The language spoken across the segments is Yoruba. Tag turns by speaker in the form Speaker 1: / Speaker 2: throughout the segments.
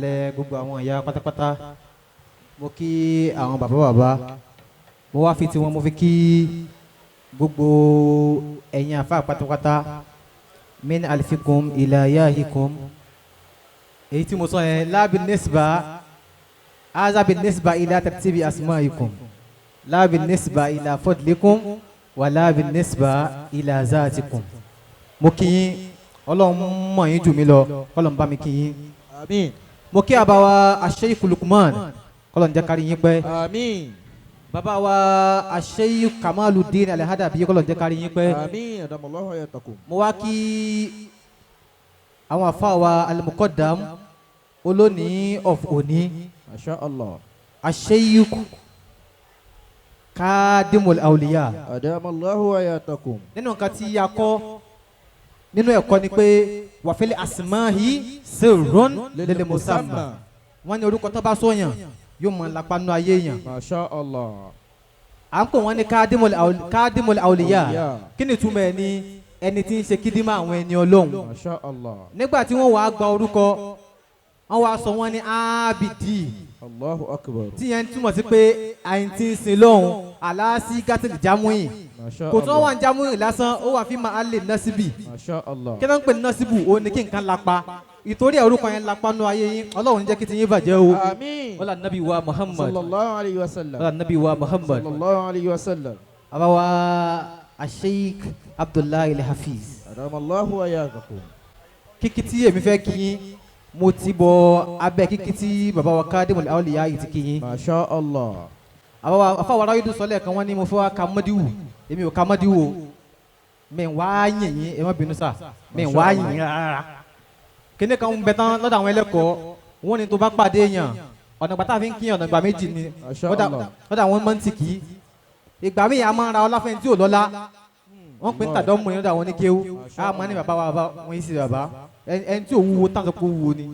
Speaker 1: Lẹ gbogbo àwọn ìyá pátápátá, mo kí àwọn bàbá bàbá, mo wá fi tiwọn, mo fi kí gbogbo ẹ̀yin àfa pátápátá, min alifikum ila yahikum. Èyí tí mo sọ yẹn láàbì nisba azabi nisba ila tartibi asmaikum, láàbì nisba ila fadlikum wà láàbì nisba ila zaatikum. Mo kí yín, Ọlọ́run mọ̀ yín jù mí lọ, Ọlọ́run bá mi kí yín.
Speaker 2: Àmín.
Speaker 1: Mo kí àbáwa Sheikh Lukman, kọ́lọ̀ ń jẹ́ kárí yín pẹ́.
Speaker 2: Àmín.
Speaker 1: Bàbá wa Sheikh Kamaludin Al-Hadabi, kọ́lọ̀ ń jẹ́ kárí yín pẹ́.
Speaker 2: Àmín. Adamallahu hayatakum.
Speaker 1: Mo wá kí àwọn àfa wa Al-Muqaddam olónìí of òní,
Speaker 2: Masha Allah.
Speaker 1: Sheikh Kadimul Awliya.
Speaker 2: Adamallahu hayatakum.
Speaker 1: Nínú nǹkan tí a kọ́ nínú ẹ̀kọ́ ni pé wàfẹ́lẹ́ asmahi sirrun lil musamma. Wọ́n ní orúkọ tó bá sọ̀yàn yóò mọ̀ lápá nínú ayé yàn.
Speaker 2: Masha Allah.
Speaker 1: À ń pè wọ́n ní Kadimul Awliya.
Speaker 2: Awliya.
Speaker 1: Kí ni ìtumọ̀ ẹ̀? Ní ẹni tí ń ṣe kídímà àwọn ẹni Ọlọ́run.
Speaker 2: Masha Allah.
Speaker 1: Nígbà tí wọ́n wàá gba orúkọ, wọ́n wàá sọ wọ́n ní Abidi.
Speaker 2: Allahu akbar.
Speaker 1: Tí yẹn túmọ̀ sí pé àyìn tí ń sin lọ́hùn aláàsí gátìlì jámúyìn.
Speaker 2: Masha
Speaker 1: Kò tún wà
Speaker 2: Allah.
Speaker 1: ní jámúyìn lásán, ó wà fi máa lè násìbì.
Speaker 2: Masha Allah.
Speaker 1: Kí ló ń pè ní násìbù? Ó ní kí nǹkan lapa, ìtorí orúkọ yẹn lapa nù ayé yín. Ọlọ́run jẹ́ kí ti yín bàjẹ́ o.
Speaker 2: Àmín.
Speaker 1: Wala nabi wa Muhammad.
Speaker 2: Sallallahu alayhi wa sallam.
Speaker 1: Wala nabi wa Muhammad.
Speaker 2: Sallallahu alayhi wa sallam.
Speaker 1: Abawa Sheikh Abdullahi Al-Hafiz.
Speaker 2: Adamallahu hayatakum.
Speaker 1: Kíkí tí èmi fẹ́ kí yín, mo ti bọ abẹ́ kíkí tí bàbá wa Kadimul Awliya yìí ti kí yín.
Speaker 2: Masha Allah.
Speaker 1: Àbáwá afáwọn aráyédú sọlẹ̀ kan, wọ́n ní mo fẹ́ wá ka mọ́díwù. Èmi ò ka mọ́díwù o, mi ń wá yìn yín, ẹ má bínú sà, mi ń wá yìn yín rárá. Kíní kan ń bẹ tán lọ́dọ̀ àwọn ẹlẹ́kọ̀ọ́, wọ́n ní tó bá pàdé yàn, ọ̀nà ìgbà tá a fi ń kíyàn, ọ̀nà ìgbà méjì ni.
Speaker 2: Masha
Speaker 1: lọ́dọ̀
Speaker 2: Allah.
Speaker 1: Lọ́dọ̀ àwọn mọ́ntìkì, ìgbà míì a máa ń ra ọlá fẹ́ni tí ò lọ́lá, wọ́n pè ń tàdọ́ mú yín lọ́dọ̀ àwọn oníkéwú, a máa ní bàbá wa bàbá wọn yìí sì bàbá ẹni tí ò wúwo tán sọ pé ó wúwo ni.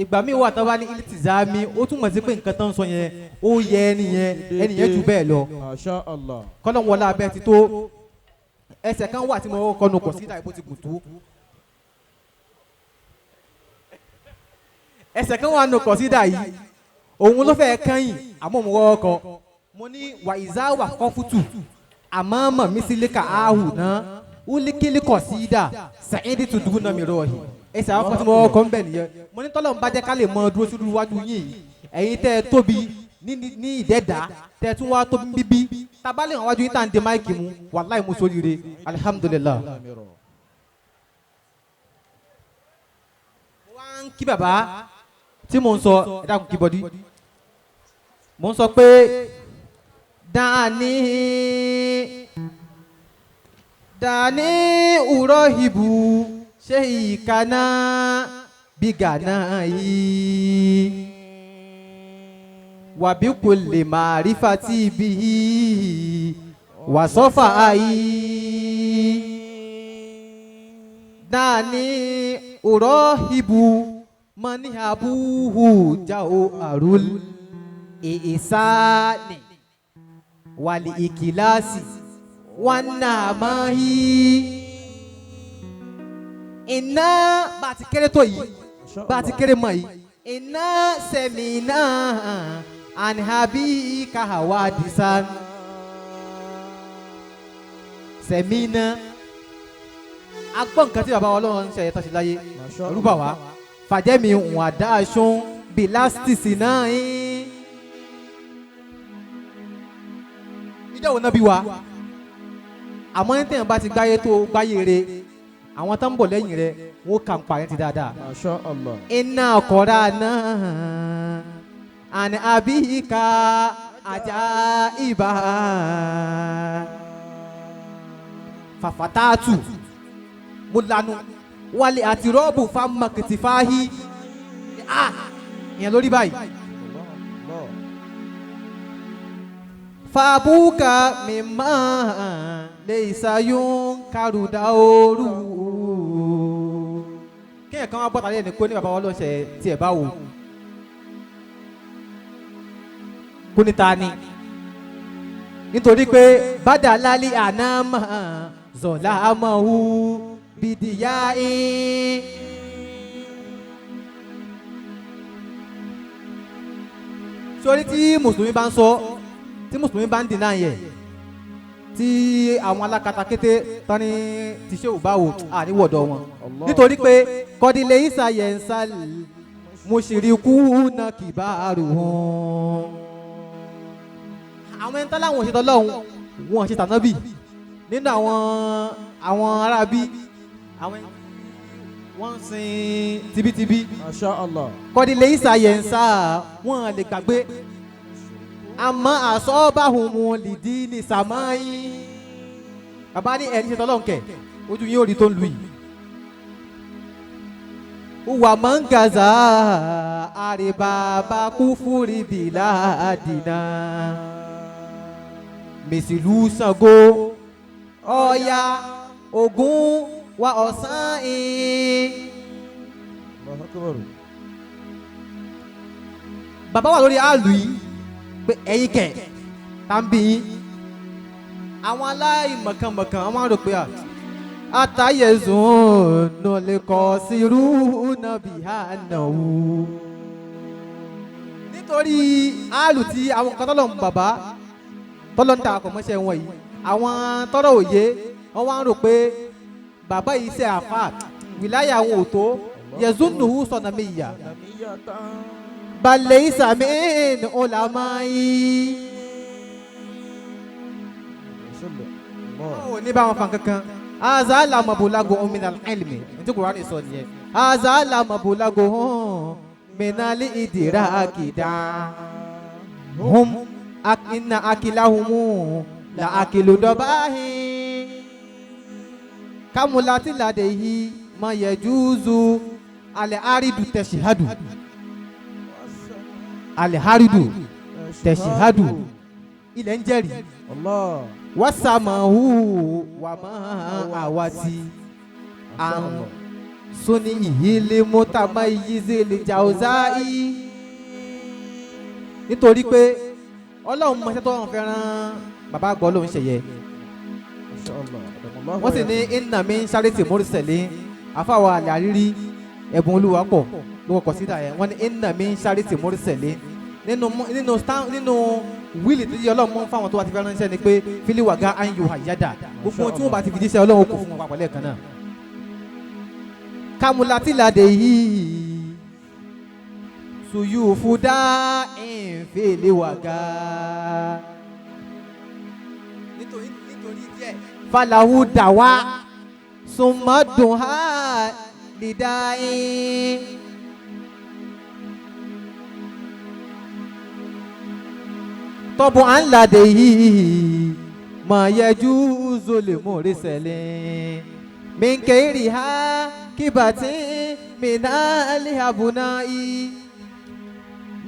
Speaker 1: Ìgbà míì wà tó bá ní iltizami, ó túmọ̀ sí pé nǹkan tó ń sọ yẹn ó yẹ ẹni yẹn, ẹni yẹn jù bẹ́ẹ̀ lọ.
Speaker 2: Masha Allah.
Speaker 1: Kọ́lọ́ wọlé abẹ́ ti tó ẹsẹ̀ kan wà tí mo kọ́nu kọ̀ sí ìdá ìbò ti gùn tó, ẹsẹ̀ kan wà nù kọ̀ sí ìdá yìí, òun ló fẹ́ kẹ́yìn, àmọ́ mo wọ́ ọkọ̀ mo ní wà ìzá wà kọ́fútù àmọ́ mọ̀ mí sí léka áhù náà wúlíkílì kọ̀ sí ìdá sàyẹ́ndì tó dùn náà mi rọ̀ yìí. Ẹsẹ̀ àwọn kan tí mo wọ́ ọkọ̀ ń bẹ̀ nìyẹn. Mo ní tọ́lọ̀ ń bá jẹ́ ká lè mọ dúró sí iwájú yín yìí, ẹ̀yin tẹ́ ẹ tóbi ní ìdẹ́dà, tẹ́ ẹ tún wá tóbi bíbí tabalẹ̀ wọn wájú yín tá à ń de máìkì mu, wàláì mo sóríire, alihamudulilayi. Mo wá ń kí bàbá tí mò ń sọ, ẹ dákun kí bọ́dí mò ń sọ pé dání dání ùrọ̀hìbù ṣé ìkànnà bígànà yìí wàbí kò lè máa rí fatí bí wàsọ́fà ayé dání ùrọ̀hìbù mọ́níhàbúhù jáò àrùl ìsáni wàlì ìkìláàsì wànàmáhì iná bá a ti kéré tó yìí, bá a ti kéré mọ́ yìí, iná sẹ̀mínà àníhàbí káhàwá dìsan sẹ̀mínà agbọ́n nǹkan tí bàbá wa Ọlọ́run ń ṣe ẹ̀yẹ tó ṣe láyé
Speaker 2: Masha
Speaker 1: rúbà wá fàjẹ́mi ń àdáṣún bílástìsì náà yín. Ìjọ wo náà bí wa? Àmọ́ ní tẹ̀yàn bá ti gbáyé tó gbáyé re, àwọn tó ń bọ̀ lẹ́yìn rẹ̀ wọ́n kà ń parẹ́ ti dáadáa.
Speaker 2: Masha Allah.
Speaker 1: Iná kọ́ra náà àní àbíkà ajá ibà fàfàtàtù mo lanu wálé àti rọ́ọ̀bù fámakìtìfáhí ah ìyẹn lórí báyìí.
Speaker 2: Allah.
Speaker 1: Fàbúkà mímọ́ lè ṣàyún kárùdà ooru. Kéèyàn kan wá bọ́ta lẹ́nu kó ní bàbá wa ló ń ṣe tiẹ̀ báwo. Kó ní ta ni? Nítorí pé bàdà lálẹ́ ànámà zọ̀lá àmọ́hù bìdìyà ín. Sórí tí mùsùlùmí bá ń sọ, tí mùsùlùmí bá ń dìnnà yẹ, tí àwọn alákatakíté tán ní ti ṣé ò bá wò àníwọ̀dọ̀ wọn.
Speaker 2: Allah.
Speaker 1: Nítorí pé kọ́dílé ìsàyẹ̀ ń sálẹ̀ mùsùlùkù náà kìbáàrù hàn. Àwọn ẹni tán láwọn òṣètò ọlọ́run wọn ṣe tànábì nínú àwọn aráabí, àwọn ẹni tí wọ́n ń sin tibítibí.
Speaker 2: Masha Allah.
Speaker 1: Kọ́dílé ìsàyẹ̀ ń sá wọn lè gbàgbé àmọ́ àsọ́bàhùnmù lìdí ní sàmáyé. Bàbá ní ẹni ṣe tọ́lọ́run kẹ̀ ojú yín ò rí tó ń lu yìí. Wà máa ń gàzà àrèbàbà kúfúrì bìlà àdìnà mèsìlú Ṣàngó Ọya Ògún wa ọ̀sán in.
Speaker 2: Allahu akbar.
Speaker 1: Bàbá wà lórí àlù yìí pé ẹ̀yin kẹ̀ tá ń bí yín. Àwọn aláìmọ̀kànmọ̀kàn wọ́n máa ń rò pé àtàyẹ̀zùn nùlẹ̀kọ̀ sírú nàbì hànàwó. Nítorí àlù tí àwọn kan tọ́lọ̀ ń bàbá tọ́lọ̀ ń ta àkọ́mọ́ṣẹ́ wọn yìí, àwọn tọ́rọ̀ òye wọ́n wá ń rò pé bàbá yìí ṣe àfà wìláyà àwọn ò tó yẹ̀zùn nùhù sọ̀nà mi yà balẹ̀ ìsàmìn ọ̀làmáyé. Ó ní bá wọn fa kankan. Azala mabulago min al-ilmi. Ntí Kùránì sọ nìyẹn. Azala mabulago minali idirakida. Hum inna akilahumu la akilu dọbahi. Kamulati ladehi ma yẹjuzu alẹ aridu tẹsihadu. Aliharidu tẹsihadu. Ilẹ̀ ń jẹ́rìí.
Speaker 2: Allah.
Speaker 1: Wasamahu wàmà àwàtì àrùn sóní ìhílẹ̀ mọ́tàmá ìyíṣẹ́ jàùzáì. Nítorí pé ọlọ́run mọṣẹ́ tó wọn fẹ́ràn bàbá àgbọ̀ ló ń ṣẹ̀yẹ.
Speaker 2: Masha Allah. Adamallahu
Speaker 1: Wọ́n sì ní inna min shariti mursalin àfàwọ̀ àlẹ́ àrírí ẹ̀bùn olúwa pọ̀ ló kọ̀ sídà yẹn. Wọ́n ní inna min shariti mursalin nínú nínú nínú wíìlì tó yẹ ọlọ́run mọ́ fáwọn tó wá ti fẹ́ ránṣẹ́ ni pé fílíwàgá anyu àyádà gbogbo ohun tí wọ́n bá ti fi jíṣẹ́ ọlọ́run kò fún wọn papọ̀ lẹ́ẹ̀kan náà. Kamulatilade yìí suyufuda ìfìlíwàgá nítorí díẹ̀ falahu dàwa sùnmọ́dùn ha lídáyìn. Tọ́bù à ń làdé yìí mọ̀ yẹjú zolè mórí sẹ̀lẹ̀ minkeri ha kíbàtí minali abunayi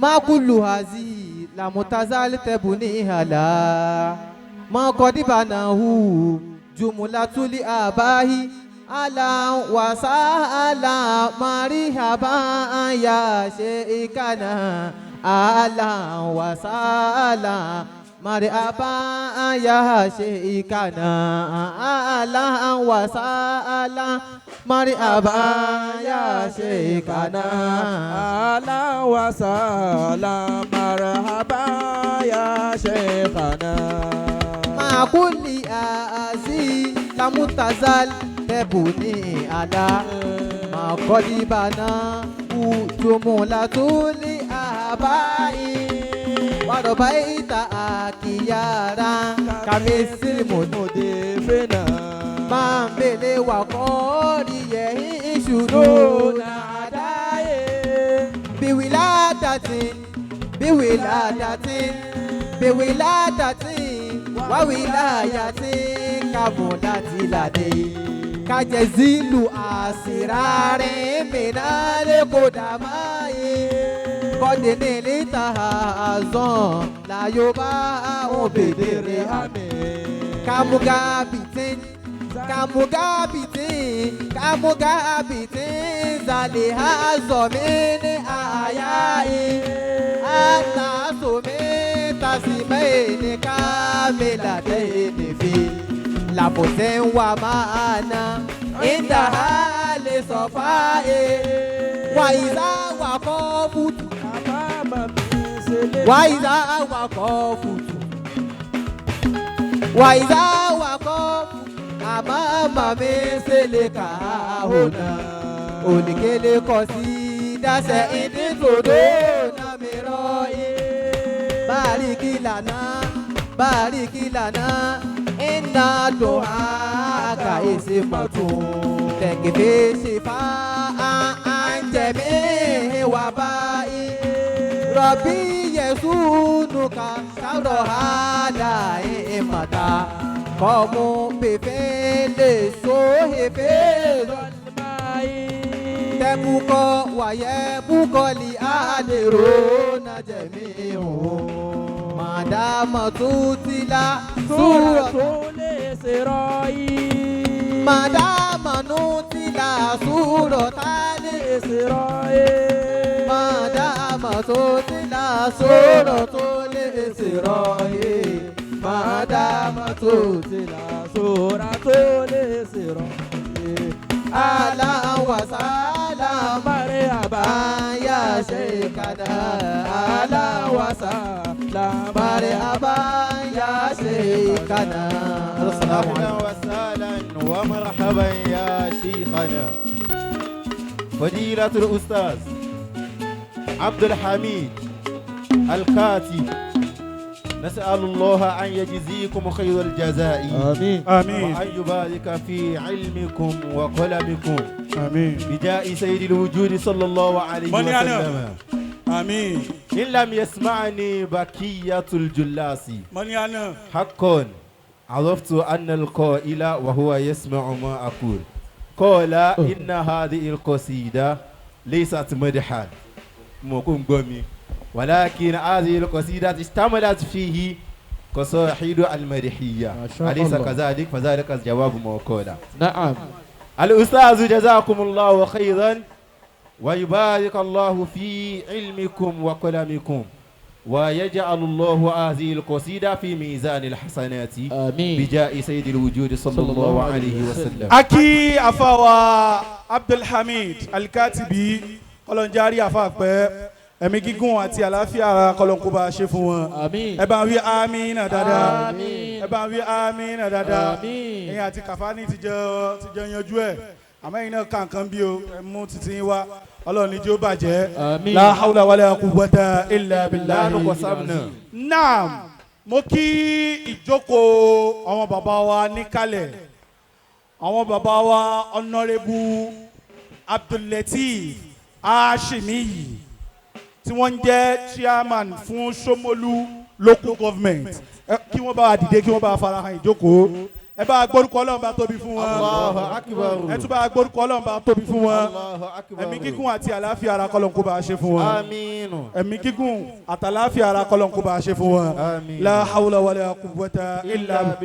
Speaker 1: makulu hazi lamutazali tẹ̀bù ní ìhàlà mọ̀kọ́dìbànàhù jumulatuli abahi ala wasala marihaba ya ṣe ìkànnà ala wasala marihaba ya ṣe ìkànnà ala wasala marihaba ya ṣe ìkànnà.
Speaker 2: Ahlan wa sahlan marhaba ya shaykhana.
Speaker 1: Makuli azi lamutazal tẹ̀bù ní àlá makọ́dìbànà ujumulatuli abai wàrọ̀báyìí àkìyàrá kàmísìlìmù
Speaker 2: Mudifina.
Speaker 1: máa ń bèlè wà kọ́ọ̀rì yẹ ìṣòro
Speaker 2: Nàdáyé.
Speaker 1: bíwìládàtì bíwìládàtì bíwìládàtì wáwìláyàtì kàmúlàtì làdé kàjẹsílù àṣìrárín mìíràn lẹ́kọ̀ọ́ dàmáyé kọ́dé ní lítà àzọ́n láyò bá àwọn bèbèrè àmì kàmúgàbìtín kàmúgàbìtín kàmúgàbìtín zàlẹ̀ àzọ̀mí ní àyà yìí àtàsọ̀mí tàṣìmẹ́ ní kámẹ́lá dẹ́yìn fi làbọ̀tẹ́ ń wà máa na ìdá lè sọ fáyé wà ìsá wà kọ́ bùtù.
Speaker 2: Àmàmà mi ṣe
Speaker 1: Wàyíṣà wakọ̀ fùtù. Wàyíṣà wakọ̀ fùtù. Àmọ́ màmí ṣẹlẹ̀ kà á hùnà. Òníkélé kọ sí dáṣẹ ìdíntòdó náà mi rọ yé. Báríkì lànà, báríkì lànà, iná dùn á kà èsì mọ̀tún. Tẹ̀kẹ̀fẹ́ ṣe fà á jẹ̀mí wà báyìí. Rọ̀bì Yẹ̀sù nùkà sáwùrọ̀ hádà ìmọ̀ta. Kọ́mú pèfé lè so èfé lọ. Tẹ́bùkọ wàyẹ̀ búkọ̀lì àlèrò náà jẹ̀mí hùn. Màdàmọ̀ tutila súrọ̀ Màdàmọ̀ nutila súrọ̀ tálẹ̀. Màdàmọ̀ tutila súrọ̀ tó lè ṣèrọ̀ yìí. Màdàmọ̀ tutila aláwàsálà báyà ṣe kàdà aláwàsálà báyà ṣe kàdà.
Speaker 3: أهلا وسهلا ومرحبا يا شيخنا فضيلة الأستاذ عبد الحميد الكاتب، نسأل الله أن يجزيكم خير الجزاء.
Speaker 2: آمين.
Speaker 4: آمين.
Speaker 3: وأن يبارك في علمكم وقلمكم.
Speaker 4: آمين.
Speaker 3: بجاه سيد الوجود صلى الله عليه
Speaker 4: من يعني؟
Speaker 3: وسلم.
Speaker 4: آمين.
Speaker 3: إن لم يسمعني بقية الجلاس
Speaker 4: من يعني؟
Speaker 3: حقا عرفت أن القائل وهو يسمع ما أقول قال إن هذه القصيدة ليست مدحا موكم قومي، ولكن هذه القصيدة اشتملت فيه قصائد المدحية.
Speaker 2: ما شاء
Speaker 3: أليس
Speaker 2: الله.
Speaker 3: كذلك؟ فذلك الجواب ما قال.
Speaker 2: نعم.
Speaker 3: الأستاذ جزاكم الله خيرا ويبارك الله في علمكم وقلمكم ويجعل الله هذه القصيدة في ميزان الحسنات.
Speaker 2: آمين.
Speaker 3: بجاه سيد الوجود صلى الله عليه وسلم.
Speaker 4: A kí àfáà Abdulhamid Alikatibi, kọlọ̀njárí àfa pẹ́, ẹ̀mí gígùn àti àlàáfíà ara kọlọ̀nkó bá a ṣe fún wọn.
Speaker 2: Àmín.
Speaker 4: Ẹ bá ń wí àmín náà dáadáa.
Speaker 2: Àmín.
Speaker 4: Ẹ bá ń wí àmín náà dáadáa.
Speaker 2: Àmín.
Speaker 4: Ẹ̀yin àti Kàfání ti jọ yanjú ẹ̀, àmọ́ ẹ̀yin náà kàǹkan bí o ẹ mú títí yín wá, Ọlọ́run ní jẹ́ ó bàjẹ́.
Speaker 2: Àmín.
Speaker 4: La hawla wala quwwata illa billah.
Speaker 3: لا نقسمنا.
Speaker 4: Naam, mo kí ìjókòó àwọn bàbá wa níkàlẹ̀, àwọn bàbá wa Honourable Abdulleteef Ashimiyi tí wọ́n ń jẹ́ chairman fún Shomolu Local Government. Kí wọ́n bá wa dìde, kí wọ́n bá wa farahàn ìjókòó. Ẹ bá wa gbórúkọ Ọlọ́run bá tóbi fún wọn.
Speaker 3: الله أكبر.
Speaker 4: Ẹ tún bá wa gbórúkọ Ọlọ́run bá tóbi fún wọn.
Speaker 3: الله أكبر.
Speaker 4: Ẹ̀mí gígùn àti àlàáfíà ara kọ́lọ́n kó bá a ṣe fún wọn.
Speaker 3: آمين.
Speaker 4: Ẹ̀mí gígùn àtàlàáfíà ara kọ́lọ́n kó bá a ṣe fún wọn.
Speaker 3: آمين.
Speaker 4: La hawla wala quwwata illa.
Speaker 3: إلا.